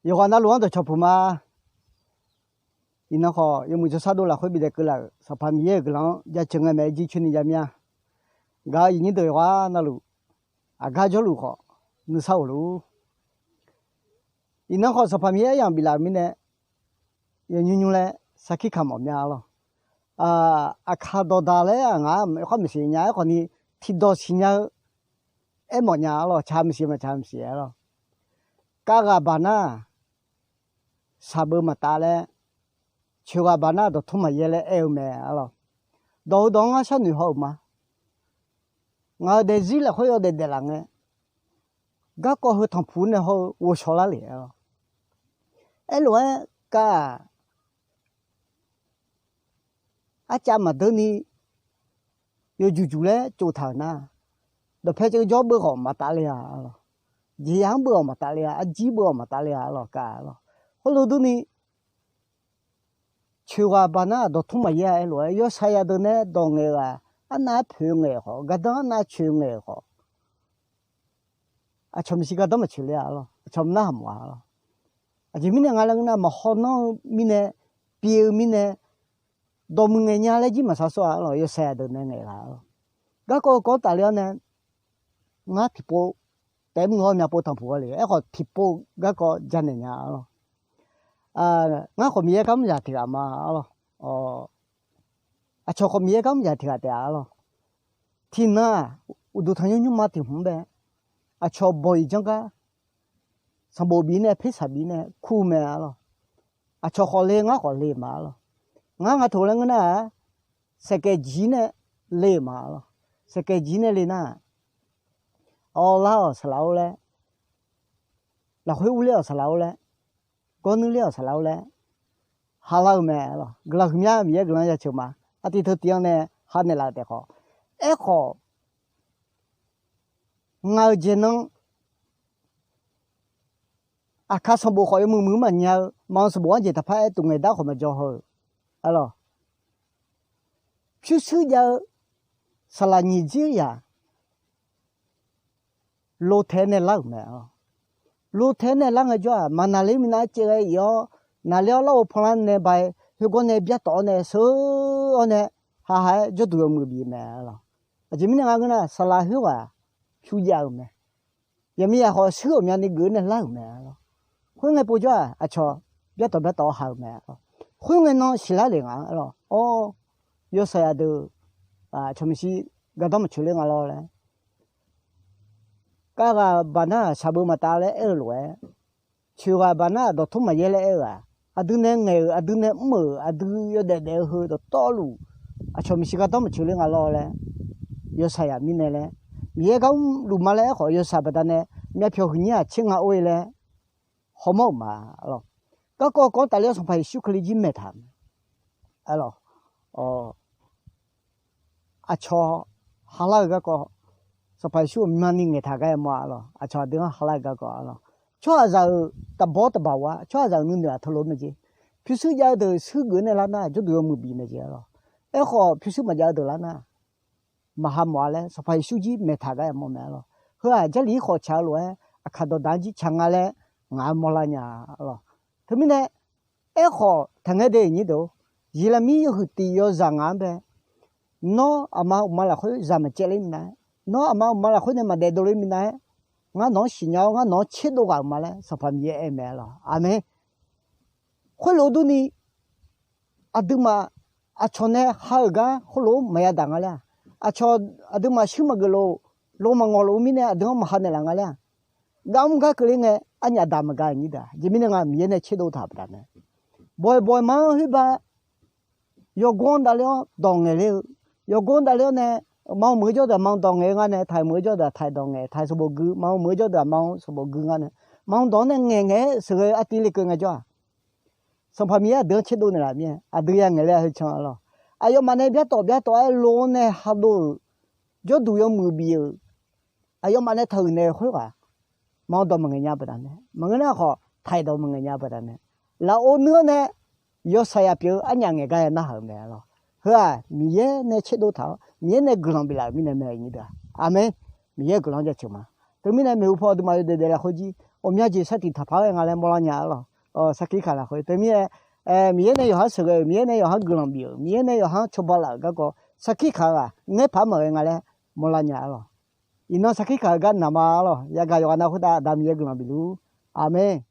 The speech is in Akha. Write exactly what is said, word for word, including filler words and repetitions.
Yawqghaq navluf-anr dawqcawq puq ma. Iqnan khawf, yawmuiq jawrshar dov lafkhoer bidaef keuvlaf-euq Sanqpaq Miqyaer-euq guiqlanq-anr jaceuq ngae mae, jircoer ni jav mir-a. Gaq-eu iqnyir deuq yawqghaq navluf, aqgar jawrluf khawf, nuisar of luf. Iqnan khawf, Sanqpaq Miqyaer aryamq biflaf-euq mirnae, yawnymr nymr laer sarkir kamq mawf mya-a lawr. Aqkaq dawqdaq laer-aq, ngaq-anr yawkhav maqsiq nya. Aerkhawf ni, tiqdawq siqnya-eu aermawf nya-a lawr. Tsaq maqsiq ma, tsaq maqsiq-a lawr. Kavghaq baq nar, shaqbeuv maqtav laer, coeqghaq baq nar dawqtmr maqyaer laer aer-eu mae-a lawr. Dawq-eu dawq-anr ngar sharnoeq haw-euq ma. Ngaq-euq daefzir lafkhoer yawdaef daeflaf ngae, garkawv heu tanqpuq nae hawr-eu ghovshaw lar le-a lawr. Aerlof-aer kav-aq, arcav maqdeur ni yawjuq juq laer tsovtaq-euq nar, dawqpae tseuv jawr beuv khawf maqtav le-a lawr. Jeqya-anr beuv-awq maqtav le-a, arjir beuv-awq maqtav le-a lawr kav-a lawr. Khoerlof durni, coeqghaq baq nar dawqtmr maqyaer-a. Aerlof-aer yawshaqzaq deuq nae dawq ngaeq-euq-aq, arnav arpoeq ngaeq-euq khawf, gardanr arnav coeq ngaeq-euq khawf, aqcawq maqsiq gardanr maqcoeq ler-a lawr. Aqcawq maqnar haq mawf-a lawr. Aqjeq mirnae nga laer ngeur nar, maqhaw nanr-eu mirnae, pyeuf-eu mirnae, dawqmuiq ngaeq nya laer jir maqsar sawr-a lawr. Yawshaqzaq deuq nae ngaeq laf-a lawr. Garkawv kawv tafler-awr nae, ngar tiqpov taef mr-awr myavpov tanqpuq haw le. Aerkhawf tiqpov garkawv janaeq nya-a lawr. Ngar khawf Miqyaer gar mr zaq tiq ghaq ma-a lawr. Aqcawq khawf Miqyaer gar mr zaq tiq ghaq taef-a lawr. Tiqnan-aq, uqduq tanqnymr nymrma tiq hmq-anr bae, aqcawq bawq-iq janr gar sanqbof bif nae, persaq bif nae kur-eu mae-a lawr. Aqcawq khawf le, ngar khawf le ma-a lawr. Ngar nga toq laer ngeur nar-aq, saeqkaeq jir nae le-euq ma-a lawr. Saeqkaeq jir nae le nar-aq, awrlar-awq saqlaq-or laer, lafkhoer urler-awq saqlaq-or laer, gawrnuir ler-awq saqlaq-or laer, halar-eu mae-a lawr. Guiqlanq huiqmya Miqyaer guiqlanq jaceuq ma. Artiv teu tiv-anr nae ha naeqlaf-eu taef khawf, aerkhawf, ngaq-euq jeq nan aqkar sanqbof khawf yawmuiq muiq-anr maqnya-eu, maqanr sanqbof-anr jeq taqpar aer tuq ngaeqdar khawf maqjawr haw-eu, a lawr. Pyurshuir jav-eu saqlaq nyiq dzir-eu yaq, lov tae-aer nae lar-euq mae-a lawr. Lov tae-aer nae lar ngaejawr-aq, maqnaqler minav-aer caev ghae-ir-awr, naqler-awr larghov panlar nae ba-aer, khoergawr nae byartawf-awr nae sheur-awr nae, haha-aer jawrduq yawmuiq bif mae-a lawr. Aqjeq mirnae nga ngeur nar, saqlaq khoerghaq pyur jav-euq mae. Yaqmiqyaq khawf shuir ghawqmyani geuf-eu nae lar-euq mae-a lawr. Khoerngae povjawr-aq, aqcawq byartawf byartawf-awr ha-euq mae-a lawr. Khoerngae nan siqlar le ngaq-a lawr. Awr, yawshaqzaq deuq aqcawq maqsiq gardanr maqcoeq ler nga lawr laer, kavghaq baq nar shaqbeuv maqtav laer aer-eu lof-aer, coeqghaq baq nar dawqtmr maqyaer laer aer-eu-aq, aqdui nae ngaeq-euq, aqdui nae mr-euq, aqdui yawdaef daef-eu heu dawqtawvluf, aqcawq maqsiq gardanr maqcoeq ler nga lawr laer, yawshaqzaq mirnae laer, Miqyaer gar mrluf ma laer aerkhawf, yawshaq baqdanae myavpyawq huiqnyir-aq tser nga or-e laer hawmawr-euq ma-a lawr. Garkawv kawv-anr tafler-awr Sanqpaq Yeqsur Kali jir maeqtaq-euq mae-a lawr. Aqcawq halar-eu garkawv, Sanqpaq Yeqsur-euq myanni ngaeqtaq gar yamawr-a lawr. Aqcawq aqdui-anr halar-eu garkawv-a lawr, tsawrhaqzaq-euq taqbawr taqbaq-a, tsawrhaqzaq-euq nuinoeq-aq teulof-aer mae jeq. Pyurshuir jav-eu deuq shuir geuf-eu nae lar nar jawrduq yawmuiq bif mae jeq-a lawr. Aerkhawf pyurshuir maqjav-eu deuq lar nar, maqha mawf-a laer Sanqpaq Yeqsur jir maeqtaq gar yamawr mae-a lawr. Heu-aq Jarlif-ir khawf tsaq-eu lof-aer, aqkaq dawqdaq-anr jir tsaq nga laer ngaq-anr mawrlar nya-a lawr. Teumirnae, aerkhawf taqngaer de iqnyir deuq-or, Yeqlaqmir yawhuiq tiq yawzaq ngaq-anr bae, nawr aqma uqma lafkhoer zaq maqcaevler minav-aer, nawr aqma uqma lafkhoer nae maqdaef dovler minav-aer, ngar nawq-anr siqnya-awr ngar nawq-anr tserdov ghaq-euq ma laer Sanqpaq Miqyaer aer mae-a lawr. Aqmeq. Khoerlof durni, aqduimaf aqcawq nae ha-euq gar khoerlof-anr maqya daq nga laer-aq, aqcawq aqduimaf shuir maqgeuf lof, lo maqngawq lof-eu mirnae aqdui-anr maqha naeqlaf nga laer-aq, gar mr gar keuvler ngae, arnyaf daq maqga iqnyir deuq-aq. Aqjeq mirnae nga Miqyaer nae tserdov taq-euq baqdanae, bawq-iq bawq-iq mar-anr khoer ba yawgor-anr davler-awr dawq ngaeqler-eu, yawgor-anr davler-awr nae, maqanr meuq-eu jawr deuq-aq maqanr dawq ngaeq-eu nga nae, taq-iq meuq-eu jawr deuq-aq taq-iq dawq ngaeq, taq-iq sanqbof gui, maqanr meuq-eu jawr deuq-aq maqanr sanqbof gui nga nae, maqanr dawq-anr nae ngaeq ngaeq-aer sheuqghae-eu artiv lekeuv ngaejawr-aq, Sanqpaq Miqyaer aqdui-anr tserdov naeqlaf mir-aer aqdui ya ngaeq laer-a heu can-a lawr. Aqyawfmaf nae byartawf byartawf-aer lo-anr nae hadov-euq, jawrduq yawmuiq bif-euq, aqyawfmaf nae taq-euq naeq-eu khoerghaq maqanr dawq maqngaeq nya baqdanae, maqngeur nar khawf taq-iq dawq maqngaeq nya baqdanae, lafov nuir-anr nae yawshaqzaq pyeuf-eu arnyaf ngaeq gar ya narhaq-euq mae-a lawr. Heu-aq Miqyaer nae tserdov taq-awr Miqyaer nae guiqlanq biflaf-euq mirnae mae iqnyir deuq-aq. Aqmeq. Miqyaer-euq guiqlanq-anr jaceuq ma. Teumirnae maeqhu paw aqduimaf yawdaef daef lafkhoer jir ghawqmya jeq sar tiq taq paq-aer nga laer mawrlar nya-a lawq. Sarkir kaq lafkhoer teumirnae, Miqyaer nae yawqha-anr sheuqghae-euq, Miqyaer nae yawqha-anr guiqlanq bif-euq, Miqyaer nae yawqha-anr cawba laf-euq garkawv sarkir kaq-eu ghaq ngaer paq-aer maqghae nga laer mawrlar nya-a lawq. Iqnan sarkir kaq-eu gar naqma-a lawq. Yagaq yawqghaq nav khoertav Aqda Miqyaer guiqlanq bif luf-ur. Aqmeq.